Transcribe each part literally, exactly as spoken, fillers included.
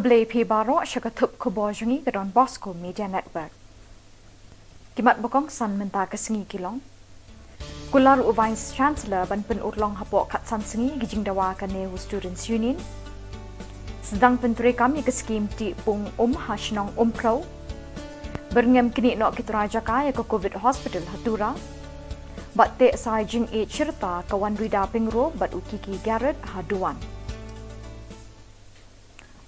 Khublei phi baroh sha ka thup khubor jong ngi ka Don Bosco Media Network. Ki mat ba kongsan mynta ka sngi ki long: Kular u Vice Chancellor ban pynurlong hapoh khatsan sngi ki jingdawa ka NEHU Students Union. Sdang pyntreikam ïa ka skim tih pung um ha shnong Umphrew. Byrngem knieh noh ki trai jaka ïa ka Covid Hospital ha Tura. Bad teh sai jingïeit shirta ka Wanrida Pyngrope bad u Kiki Garrett ha Duan.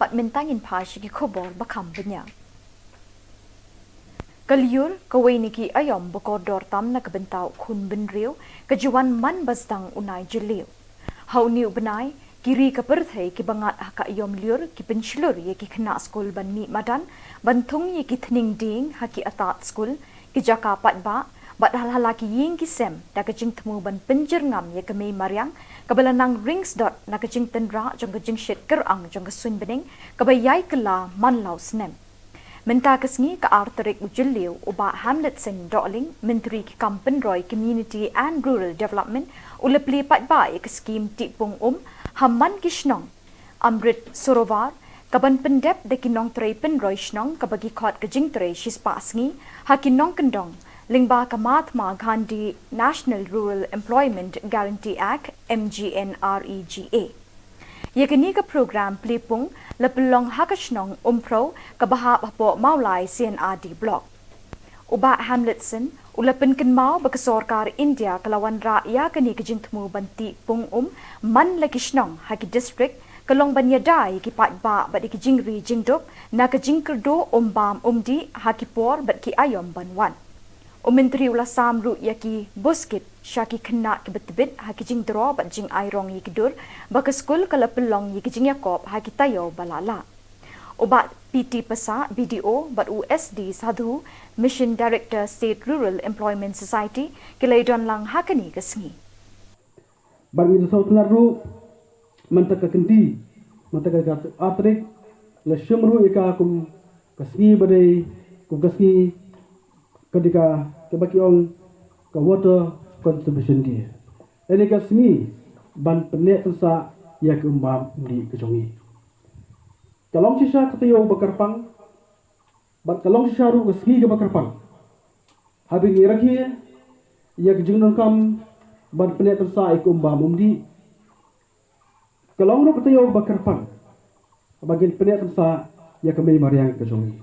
Bad mynta ngin phai sha ki khubor ba kham bniah. Ka lyiur, kawei na ki aïom ba kordor tam na ka bynta u khun bynriew, ka ju wan man ba sdang u nai jylliew. Ha une u bnai, ki ri ka pyrthei kiba ngat ha ka aïom lyiur ki pynshlur ïa ki khynnah skul ban mih madan, ban thung ïa ki thning dieng ha ki attard skul, ki jaka paidbah, bad ha la ki ïing ki sem, da ka jingthmu ban pynjyrngam ïa ka mei mariang kaba la nang ring sdot na ka jingtynrah jong ka jingshit kyrang jong ka suiñ bneng kaba ïai kylla man la u snem. Mynta ka sngi, ka ar tarik u Jylliew, u Bah Hamletson Dohling, Myntri ki kam pynroi Community and Rural Development, u la plie paidbah ïa ka skim tih pung um ha man ki shnong Amrit Sarovar, kaban pyndep da ki nongtrei pynroi shnong kaba ki khot ka jingtrei shispah sngi ha ki nongkyndong lyngba ka Mahatma Gandhi National Rural Employment Guarantee Act, M G N R E G A. Ïa kane ka program plie pung la pynlong ha ka shnong Umphrew kaba hap hapoh Mawlai C and R D Block. U Bah Hamletson u la pynkynmaw ba ka sorkar India ka la wanrah ïa kane ka jingthmu ban tih pung um man la ki shnong ha ki district, ka long ban ïada ïa ki paidbah bad ïa ki jingri jingdup na ka jingkyrduh um bam um dih ha ki por bad ki aïom ban wan. U Myntri u la sam ruh ïa ki buskit sha ki khynnah kiba tbit ha ki jingdro bad jingai rong ïa ki dur ba ka skul ka la pynlong ïa ki jingïakop ha ki taïew ba la lah. U Bah P T Passah, B D O, bad u S D Sadhu, Mission Director, State Rural Employment Society, ki la ïadon lang ha kane ka sngi. Bad ngi sngewtynnat ruh, mynta ka kynti, mynta ka ar tarik, la shim ruh ïa ka kum ka sngi ba dei, kum ka sngi, ka dei ka, kaba ki ong ka Water Conservation Day. Ïa kane ka sngi ban pynneh pynsah ïa ka um bam um dih ka jong ngi. Ka long shisha ka taïew ba kyrpang, bad ka long shisha ruh ka sngi kaba kyrpang. Haba ngi rakhe ïa ka jingdonkam ban pynneh pynsah ïa ka um bam um dih, ka long ruh ka taïew ba kyrpang ba ngin pynneh pynsah ïa ka mei mariang ka jong ngi.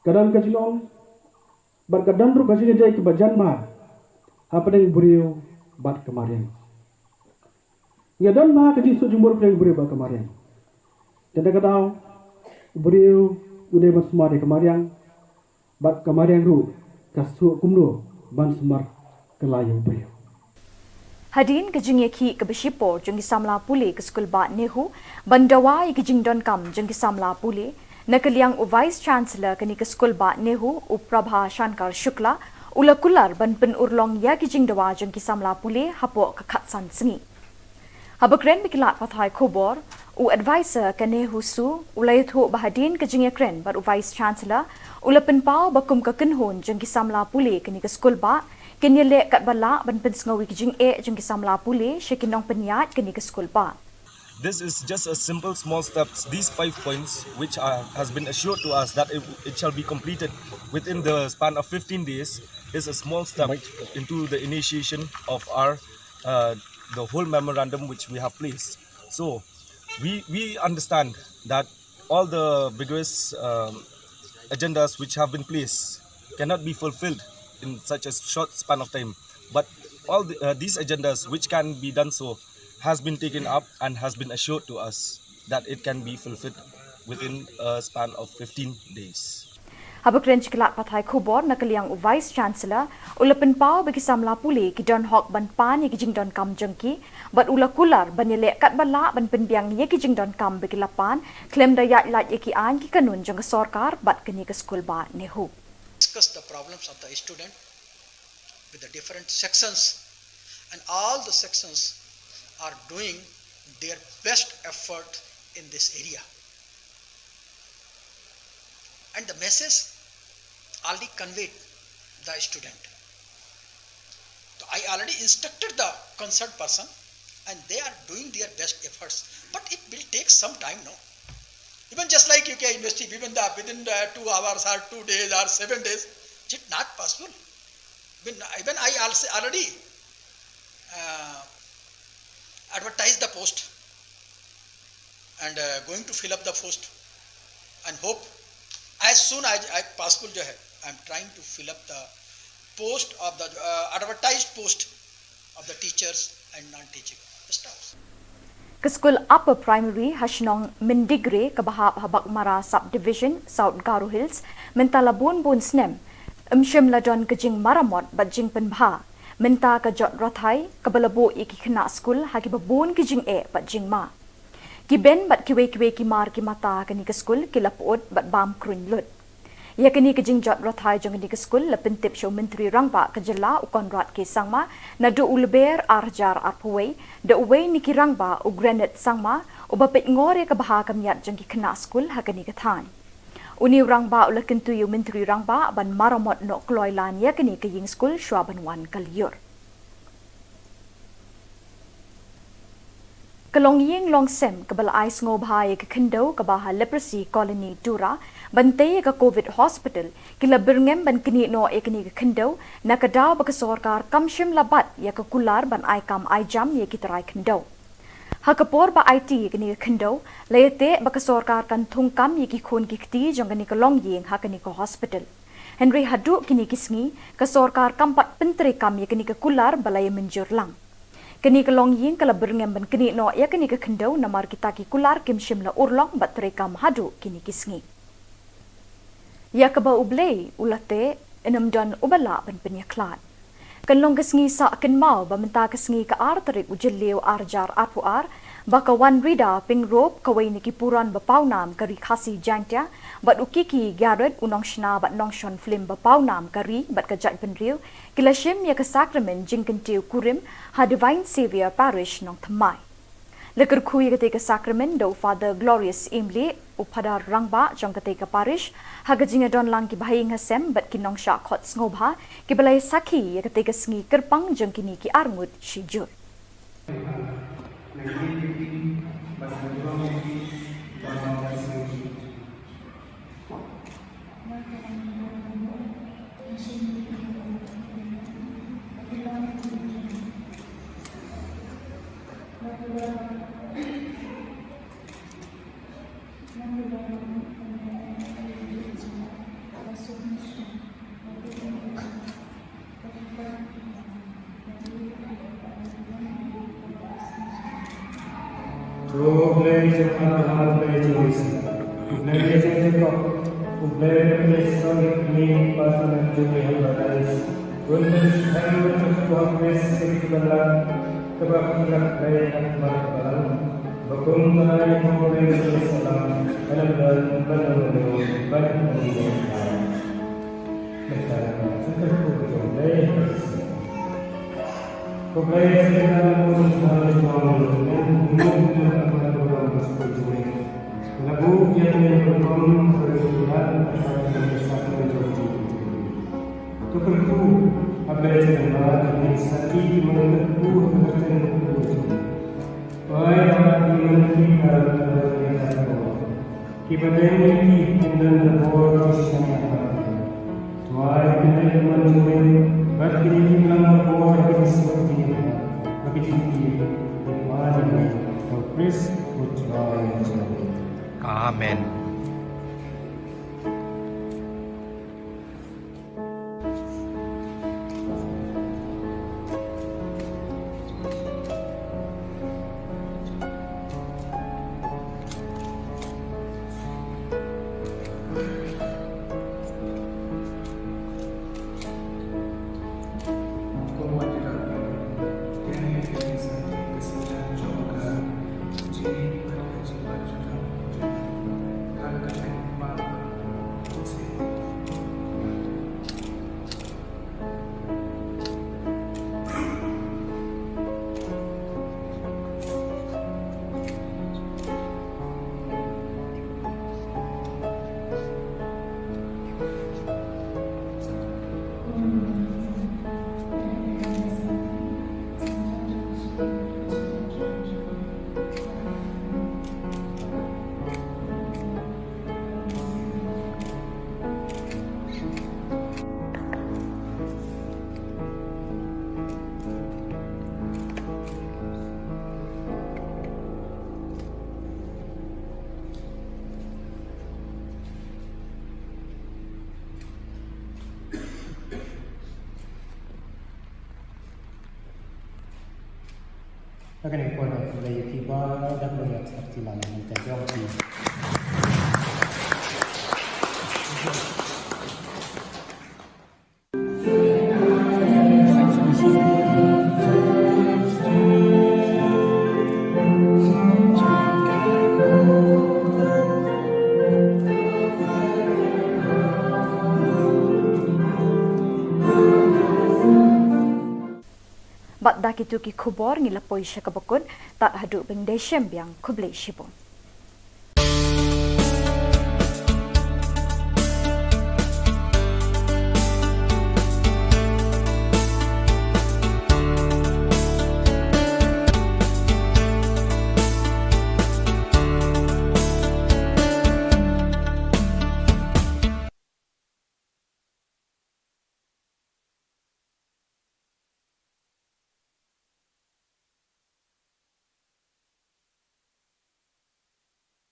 Ka don ka jingong bad ka don ruh ka jingïadei kaba jan bha hapdeng u briew bad ka mariang. Ngi don bha ka jingsuh jingmur hapdeng u briew bad ka mariang. Te da ka daw u briew u dei ban sumar ïa ka mariang, bad ka mariang ruh ka sngewsih kumno ban sumar kylla ïa u briew. Hadien ka jingïakhih kaba shipor jong ki samla pule ka skulbah NEHU ban dawa ïa ki jingdonkam jong ki samla pule, na ka liang u Vice Chancellor kane ka skulbah NEHU, u Prabha Shankar Shukla, u la kular ban pynurlong ïa ki jingdawa jong ki samla pule hapoh ka khatsan sngi. Haba kren bad ki lad pathai khubor, u advisor ka NEHUSU u la ïathuh ba hadien ka jingïakren bad u Vice Chancellor, u la pynpaw ba kum ka kynhun jong ki samla pule kane ka skulbah, kin ïaleh katba lah ban pynsngew ïa ki jingeh jong ki samla pule sha ki nongpynïaid kane ka skulbah. This is just a simple small steps. These five points, which are, has been assured to us that it, it shall be completed within the span of fifteen days, is a small step into the initiation of our, uh, the whole memorandum which we have placed. So we, we understand that all the vigorous, um, agendas which have been placed cannot be fulfilled in such a short span of time. But all the, uh, these agendas which can be done so has been taken up and has been assured to us that it can be fulfilled within a span of fifteen days. Haba kren sha ki lad pathai khubor na ka liang u Vice Chancellor, u la pynpaw ba ki samla pule ki don hok ban pan ïa ki jingdonkam jong ki, bad u la kular ban ïaleh katba lah ban pynbiang ïa ki jingdonkam ba ki la pan, khlem da ïaid lait ïa ki aiñ ki kanun jong ka sorkar bad kane ka skulbah NEHU. Discuss the problems of the student with the different sections, and all the sections are doing their best effort in this area. And the message already conveyed the student. So I already instructed the concerned person And they are doing their best efforts. But it will take some time, no? Even just like U K University, even the, within the two hours or two days or seven days, it's not possible. Even, even I also already uh, advertise the post and uh, going to fill up the post and hope as soon as I possible जो है, I am trying to fill up the post of the uh, advertised post of the teachers and non-teaching staffs. Ka skul Upper Primary ha shnong Myndigre kaba hap ha Baghmara Subdivision, South Garo Hills, mynta la bun bun snem ym shym la don ka jingmaramot bad jingpynbha. Mynta ka jot rathai kaba la buh ïa ki khynnah skul ha kiba bun ki jingeh bad jingma. Ki ben bad kiwei kiwei ki mar ki mata kane ka skul ki la pyut bad bam kruiñ lut. Ïa kane ka jingjot rathai jong kane ka skul la pyntip sha u Myntri Rangbah ka jylla u Conrad K Sangma naduh u Lber ar hajar arphew wei, da uwei na ki rangbah u Granit Sangma, uba peit ngor ïa ka bha ka miat jong ki khynnah skul ha kane ka thaiñ. Une u rangbah u la kyntu ïa u Myntri Rangbah ban maramot noh kloi lan ïa kane ka ïing skul shuwa ban wan ka lyiur. Ka longïing longsem kaba la ai sngewbha ïa ka khyndew kaba ha Leprosy Colony Tura ban tei ïa ka Covid Hospital, ki la byrngem ban knieh noh ïa kane ka khyndew na ka daw ba ka sorkar kam shym la bat ïa ka kular ban ai kam ai jam ïa ki trai khyndew. Ha ka por ba aiti ïa kane ka khyndew, la ïateh ba ka sorkar kan thung kam ïa ki khun ki kti jong kane ka longïing ha kane ka hospital. Hynrei haduh kine ki sngi, ka sorkar kam pat pyntreikam ïa kane ka kular ba la ïamynjur lang. Kane ka longïing ka la byrngem ban knieh noh ïa kane ka khyndew namar kita ki kular kim shym la urlong bad treikam haduh kine ki sngi. Ïa kaba U Blei u la teh, yn ym don uba lah ban pynïakhlad. Kan long ka sngi sah kynmaw ba mynta ka sngi ka ar tarik u Jylliew ar hajar arphew ar, ba ka Wanrida Pyngrope, kawei na ki puron ba pawnam ka Ri Khasi Jaiñtia, bad u Kiki Garrett, u nongshna bad nongshon film ba pawnam ka ri bad ka jaitbynriew, ki la shim ïa ka sakramen jingkyntiew kurim ha Divine Saviour Parish, Nongthymmai. La kyrkhu ïa katei ka sakramen da u Father Glorious Imlieh, u Phadar Rangbah jong katei ka parish, ha ka jingïadon lang ki bahaïing hasem bad ki nongshah khot sngewbha, kiba la ïasakhi ïa katei ka sngi kyrpang jong kine ki arngut shijur. To U Blei jong Abraham, U Blei jong Isak, U Blei jong Jakob, U Blei uba ïasoh ïa kine ki pathunang jong ngi ha paradais, un pynskhem ïa ka Khrist ïa ki balang, kaba ki la khlei ha khmat balang, ba kumta ïa ka U Blei uba ïasoh lang, kan ym don ban ym don ban ym don. Kiba dei ki kin don ka bor ki sngewbha. To ai kin dei ka manjuri bad kin ïa ki lang ka bor ki sngewbha. Ba ki jingkit ki ba ni ka Khrist u Trai jong ngi. Amen. Kane ka por, khublei ïa phi ba da pynïap sha ka jylla na ka bynta jong phi. Bad da kitu ki khubor ngi la poi sha kaba kut, tad haduh ban ïashem biang, khublei shibun.